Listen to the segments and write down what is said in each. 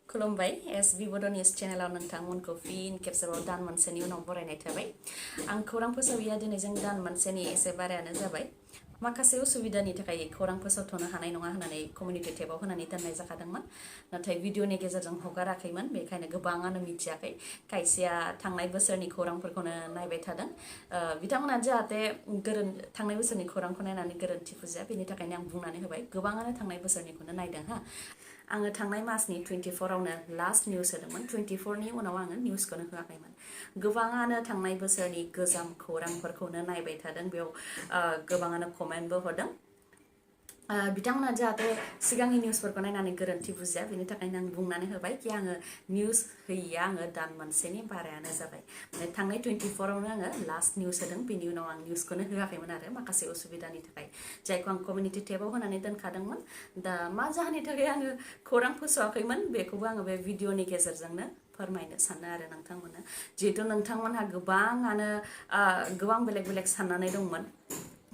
खुलुमबाय एसबी बड' निउज चेनेलाव नोंथांमोनखौ फिन खेबसेबाव दान मोनसेनि उनाव बरायनाय थाबाय आं खौरां फोसावैया दिनै जों दान मोनसेनि एसे बारायानो जाबाय माखासे उसुबिदानि थाखाय खौरां फोसावथ'नो हानाय नङा होननानै कमिउनिटि टेबाव होनानै दोननाय जाखादोंमोन नाथाय भिडिअनि गेजेरजों हगाराखैमोन बेखायनो गोबाङानो मिथियाखै खायसेया थांनाय बोसोरनि खौरांफोरखौनो नायबाय थादों बिथांमोना जाहाथे थांनाय बोसोरनि खौरांखौ नायनानै गोरोन्थि बुजिया बेनि थाखायनो आं बुंनानै होबाय गोबाङानो थांनाय बोसोरनिखौनो नायदों हा आङो थांनाय मासनि 24आवनो लास्ट निउस होदोंमोन 24नि उनाव आङो निउसखौनो होआखैमोन गोबाङानो थांनाय बोसोरनि गोजाम खौरांफोरखौनो नायबाय थादों बेयाव गोबाङानो कमेन्टबो हरदों बिथांमोना जाहाथे सिगांनि निउसफोरखौ नायनानै गोरोन्थि बुजिया बेनि थाखायनो आं बुंनानै होबाय कि आङो निउस होयैया आङो दान मोनसेनि बारायानो जाबाय माने थांनाय 24आवनो आङो लास्ट निउस होदों बेनि उनाव आं निउसखौनो होआखैमोन आरो माखासे उसुबिदानि थाखाय जायखौ आं कमिउनिटि टेबाव होनानै दोनखादोंमोन दा मा जाहोननि थाखाय आङो खौरां फोसावाखैमोन बेखौबो आङो बे भिडिअनि गेजेरजोंनो फोरमायनो सानो आरो नोंथांमोननो जिहेथु नोंथांमोनहा गोबाङानो गोबां बेलेग बेलेग साननानै दंमोन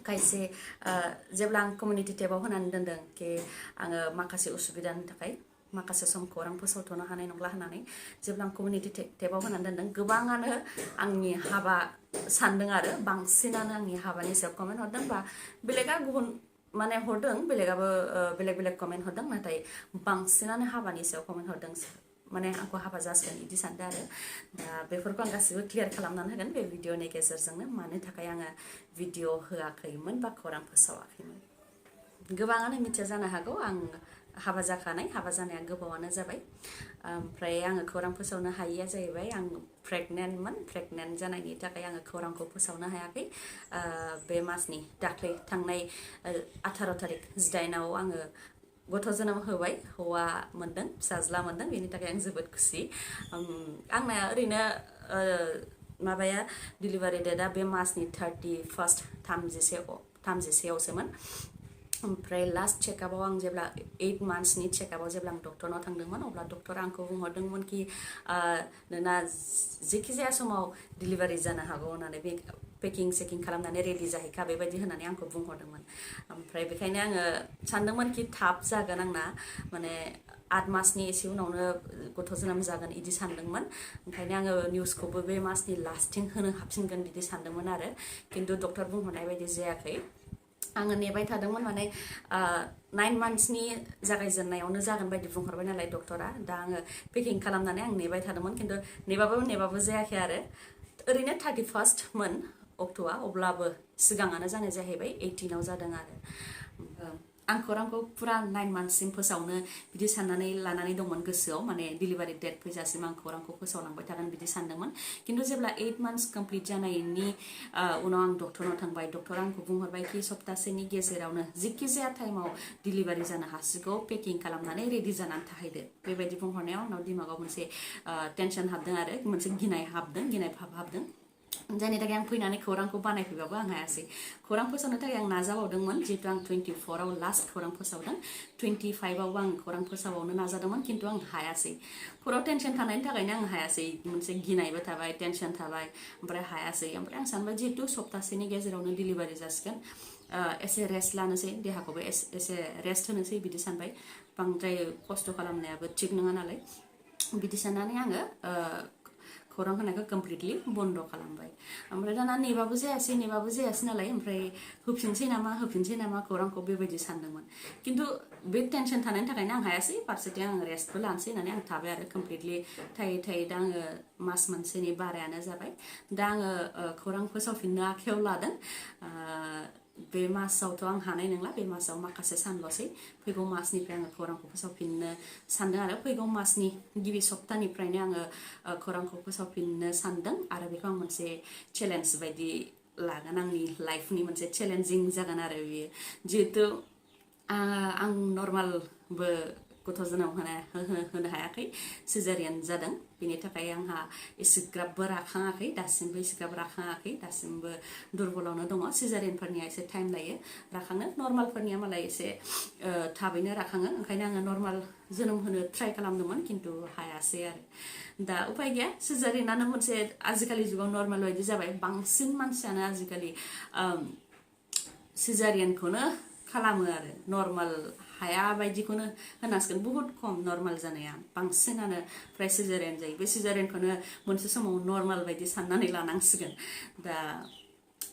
खायसे जेब्ला आं कमिउनिटि टेबाव होनानै दोनदों कि आङो माखासे उसुबिदानि थाखाय माखासे सम खौरां फोसावथ'नो हानाय नंला होननानै जेब्ला आं कमिउनिटि टेबाव होनानै दोनदों गोबाङानो आंनि हाबा सानदों आरो बांसिनानो आंनि हाबानि सायाव कमेन्ट हरदों बा बेलेगा गुबुन माने हरदों बेलेगाबो बेलेग बेलेग कमेन्ट हरदों नाथाय बांसिनानो हाबानि सायाव कमेन्ट हरदों माने आंखौ हाबा जासिगोन बिदि सानदों आरो दा बेफोरखौ आं गासिबो क्लियार खालामनानै होगोन बे भिडिअनि गेजेरजोंनो मानो थाखाय आङो भिडिअ होआखैमोन बा खौरां फोसावाखैमोन गोबाङानो मिथिया जानो हागौ आं हाबा जाखानाय हाबा जानाया गोबावानो जाबाय ओमफ्राय आङो खौरां फोसावनो हायैया जाहैबाय आं प्रेगनेन्ट जानायनि थाखाय आङो खौरांखौ फोसावनो हायाखै बे मासनि दाख्लै थांनाय 18 तारिख 18आव आङो गथ' जोनोम होबाय हौवा मोनदों फिसाज्ला मोनदों बेनि थाखाय आं जोबोद खुसि आंना ओरैनो माबाया डिलिभारि डेटआ बे मासनि 31 ओमफ्राय लास्ट चेकआपाव आं जेब्ला 8 मान्थसनि चेकआपाव जेब्ला आं डक्टरनाव थांदोंमोन अब्ला डक्टरा आंखौ बुंहरदोंमोन कि नोंना जेखि जाया समाव डिलिभारि जानो हागौ होननानै बे पेकिं सेकिं खालामनानै रेडि जाहैखा बेबायदि होननानै आंखौ बुंहरदोंमोन ओमफ्राय बेखायनो आङो सानदोंमोन कि थाब जागोन आंना माने 8 मासनि एसे उनावनो गथ' जोनोम जागोन बिदि सानदोंमोन ओंखायनो आङो निउसखौबो बे मासनि लास्टथिं होनो हाबफिनगोन बिदि सानदोंमोन आरो खिन्थु डक्टर बुंहरनाय बायदि जायाखै आङो नेबाय थादोंमोन माने 9 मान्थसनि जागायजेननायावनो जागोन बायदि बुंहरबाय नालाय डक्टरा दा आङो पेकिं खालामनानै आं नेबाय थादोंमोन खिन्थु नेबाबो जायाखै आरो ओरैनो 31मोन अक्ट'आ अब्लाबो सिगाङानो जानाय जाहैबाय 18आव जादों आरो आं खौरांखौ पुरा 9 मान्थसिम फोसावनो बिदि साननानै लानानै दंमोन गोसोआव माने डिलिभारि डेट फैजासिम आं खौरांखौ फोसावलांबाय थागोन बिदि सानदोंमन खिन्थु जेब्ला 8 मान्थस कमप्लिट जानायनि उनाव आं डक्टरनाव थांबाय डक्टरा आंखौ बुंहरबाय कि सप्तासेनि गेजेरावनो जिखि जाया टाइमाव डिलिभारि जानो हासिगौ पेकिं खालामनानै रेडि जानानै थाहैदो बेबायदि बुंहरनायाव आंनाव दिमागाव मोनसे टेनसन हाबदों आरो मोनसे गिनाय भाब हाबदों जायनि थाखाय आं फैनानै खौरांखौ बानायफैबाबो आं हायासै खौरां फोसावनो थाखाय आं नाजाबावदोंमोन जिहेतु आं 24आव लास्ट खौरां फोसावदों 25आवबो आं खौरां फोसावबावनो नाजादोंमोन खिन्थु आं हायासै खर'आव टेनसन थानायनि थाखायनो आं हायासै मोनसे गिनायबो थाबाय टेनसन थाबाय ओमफ्राय हायासै ओमफ्राय आं सानबाय जिहेतु सप्तासेनि गेजेरावनो डिलिभारि जासिगोन एसे रेस्ट लानोसै देहाखौबो एसे रेस्ट होनोसै बिदि सानबाय बांद्राय खस्थ' खालामनायाबो थिग नङा नालाय बिदि साननानै आङो खौरां होनायखौ कमप्लिटलि बन्द खालामबाय ओमफ्राय दाना नेबाबो जायासै नालाय ओमफ्राय होफिनसै नामा खौरांखौ बेबायदि सानदोंमोन खिन्थु बे टेनसन थानायनि थाखायनो आं हायासै फारसेथिं आं रेस्टबो लानोसै होननानै आं थाबाय आरो कमप्लिटलि थायै दा आङो मास मोनसेनि बारायानो जाबाय दा आङो खौरां फोसावफिननो आखायाव लादों बे मासावथ' आं हानाय नंला बे मासाव माखासे सानल'सै फैगौ मासनिफ्राय आङो खौरांखौ फोसावफिननो सानदों आरो फैगौ मासनि गिबि सप्तानिफ्रायनो आङो खौरांखौ फोसावफिननो सानदों आरो बेखौ आं मोनसे चेलेन्ज बायदि लागोन आंनि लाइफनि मोनसे चेलेन्जिं जागोन आरो बेयो जिहेतु आं नर्मालबो गथ' जोनोम होनो हायाखै सिजारियान जादों बेनि थाखाय आंहा एसेग्राबबो राखाङाखै दासिमबो दुरबलावनो दङ सिजारियानफोरनिया एसे टाइम लायो राखांनो नर्मालफोरनिया मालाय एसे थाबैनो राखाङो ओंखायनो आङो नर्माल जोनोम होनो ट्राइ खालामदोंमोन खिन्थु हायासै आरो दा उपाय गैया सिजारियानानो मोनसे आजिखालि जुगाव नर्माल बायदि जाबाय बांसिन मानसियानो आजिखालि सिजारियानखौनो खालामो आरो नर्माल हाया बायदिखौनो होनांसिगोन बुहुत खम नर्माल जानाया बांसिनानो फ्राय सिजारियान जायो बे सिजारियानखौनो मोनसे समाव नर्माल बायदि साननानै लानांसिगोन दा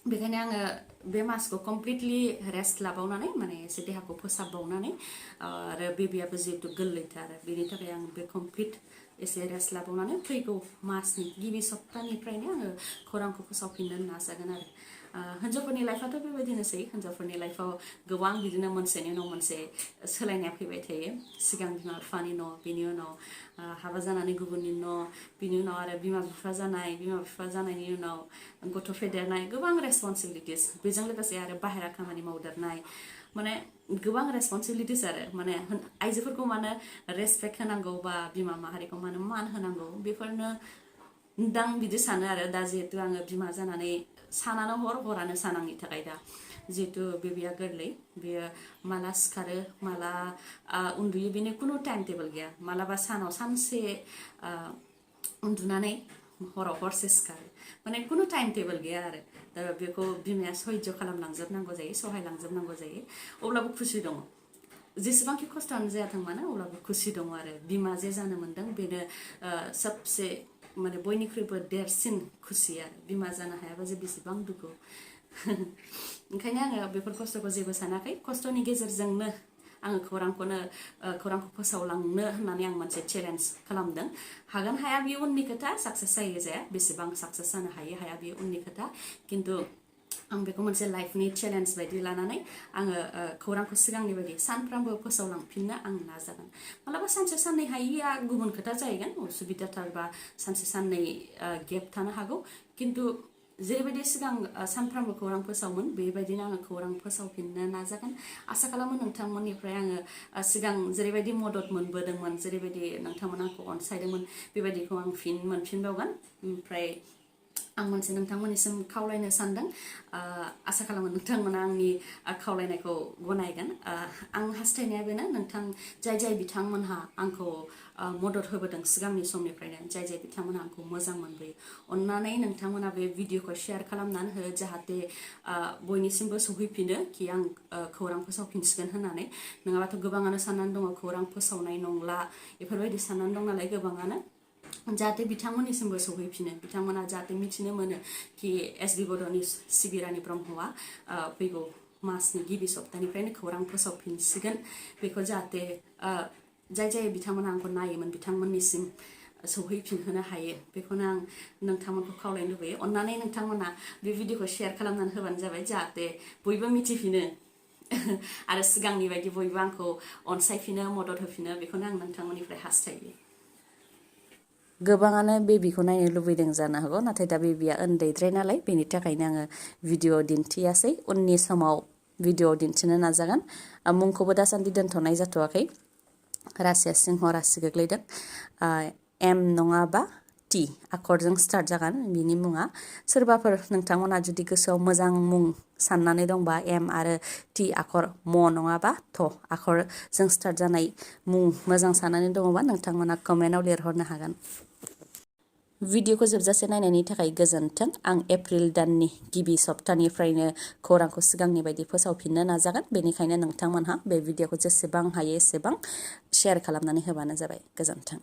बेखायनो आङो बे मासखौ कमप्लिटलि रेस्ट लाबावनानै माने एसे देहाखौ फोसाबबावनानै आरो बेबियाबो जिहेतु गोरलैथार बेनि थाखाय आं बे कमप्लिट एसे रेस्ट लाबावनानै फैगौ मासनि गिबि सप्तानिफ्रायनो आङो खौरांखौ फोसावफिननो नाजागोन आरो हिन्जावफोरनि लाइफआथ' बेबायदिनोसै हिन्जावफोरनि लाइफआव गोबां बिदिनो मोनसेनि उनाव मोनसे सोलायनाया फैबाय थायो सिगां बिमा बिफानि न' बिनि उनाव हाबा जानानै गुबुननि न' बिनि उनाव आरो बिमा बिफा जानायनि उनाव गथ' फेदेरनाय गोबां रेसपन्सिबिलिटिस बेजों लोगोसे आरो बाहेरा खामानि मावदेरनाय माने गोबां रेसपन्सिबिलिटिस आरो माने आइजोफोरखौ मानो रेसपेक्ट होनांगौ बा बिमा माहारिखौ मानो मान होनांगौ बेफोरनो दां बिदि सानो आरो दा जिहेतु आङो बिमा जानानै सानानो हरानो सान आंनि थाखाय दा जिहेतु बेबिया गोरलै बेयो माला सिखारो माला उन्दुयो बेनि खुनु टाइम टेबल गैया मालाबा सानाव सानसे उन्दुनानै हराव हरसे सिखारो माने खुनु टाइम टेबल गैया आरो दा बेखौ बिमाया सह्य खालामलांजोबनांगौ जायो सहायलांजोबनांगौ जायो अब्लाबो खुसि दङ जेसेबांखि खस्थ'आनो जायाथों मानो अब्लाबो खुसि दङ आरो बिमा जे जानो मोन्दों बेनो सबसे माने बयनिख्रुइबो देरसिन खुसि आरो बिमा जानो हायाबा जे बेसेबां दुखु ओंखायनो आङो बेफोर खस्थ'खौ जेबो सानाखै खस्थ'नि गेजेरजोंनो आङो खौरांखौ फोसावलांनो होननानै आं मोनसे चेलेन्ज खालामदों हागोन हाया बेयो उननि खोथा साक्सेस जायो जाया बेसेबां साक्सेस जानो हायो हाया बेयो उननि खोथा खिन्थु आं बेखौ मोनसे लाइफनि चेलेन्ज बायदि लानानै आङो खौरांखौ सिगांनि बायदि सानफ्रामबो फोसावलांफिननो आं नाजागोन मालाबा सानसे साननै हायिया गुबुन खोथा जाहैगोन उसुबिदाथारबा सानसे साननै गेप थानो हागौ खिन्थु जेरैबायदि सिगां सानफ्रामबो खौरां फोसावोमोन बेबायदिनो आङो खौरां फोसावफिननो नाजागोन आसा खालामो नोंथांमोननिफ्राय आङो सिगां जेरैबायदि मदद मोनबोदोंमोन जेरैबायदि नोंथांमोना आंखौ अनसायदोंमोन बेबायदिखौ आं मोनफिनबावगोन ओमफ्राय आं मोनसे नोंथांमोननिसिम खावलायनो सानदों आसा खालामो नोंथांमोना आंनि खावलायनायखौ गनायगोन आं हास्थायनाया बेनो नोंथां जाय बिथांमोनहा आंखौ मदद होबोदों सिगांनि समनिफ्रायनो जाय बिथांमोनहा आंखौ मोजां मोनबोयो अन्नानै नोंथांमोना बे भिडिअखौ शेयार खालामनानै हो जाहाथे बयनिसिमबो सौहैफिनो कि आं खौरां फोसावफिनसिगोन होननानै नङाबाथ' गोबाङानो साननानै दङ खौरां फोसावनाय नंला बेफोरबायदि साननानै दं नालाय गोबाङानो जाहाथे बिथांमोननिसिमबो सौहैफिनो बिथांमोना जाहाथे मिथिनो मोनो कि एसबि बड'नि सिबिरानि ब्रह्मआ फैगौ मासनि गिबि सप्तानिफ्रायनो खौरां फोसावफिनसिगोन बेखौ जाहाथे जाय बिथांमोना आंखौ नायोमोन बिथांमोननिसिम सौहैफिनहोनो हायो बेखौनो आं नोंथांमोनखौ खावलायनो लुबैयो अन्नानै नोंथांमोना बे भिडिअखौ शेयार खालामनानै होबानो जाबाय जाहाथे बयबो मिथिफिनो आरो सिगांनि बायदि बयबो आंखौ अनसायफिनो मदद होफिनो बेखौनो आं नोंथांमोननिफ्राय हास्थायो गोबाङानो बेबिखौ नायनो लुबैदों जानो हागौ नाथाय दा बेबिया उन्दैद्राय नालाय बेनि थाखायनो आङो भिडिअ दिन्थियासै उननि समाव भिडिअ दिन्थिनो नाजागोन मुंखौबो दासान्दि दोनथ'नाय जाथ'वाखै रासिया सिंह रासि गोग्लैदों एम नङाबा टि आखरजों स्टार्ट जागोन बिनि मुङा सोरबाफोर नोंथांमोना जुदि गोसोआव मोजां मुं साननानै दंबा एम आरो टि आखर म नङाबा थ आखरजों स्टार्ट जानाय मुं मोजां साननानै दङबा नोंथांमोना कमेन्टआव लिरहरनो हागोन भिडिअखौ जोबजासे नायनायनि थाखाय गोजोन्थों आं एप्रिल दाननि गिबि सप्तानिफ्रायनो खौरांखौ सिगांनि बायदि फोसावफिननो नाजागोन बेनिखायनो नोंथांमोनहा बे भिडिअखौ जेसेबां हायो एसेबां शेयार खालामनानै होबानो जाबाय गोजोन्थों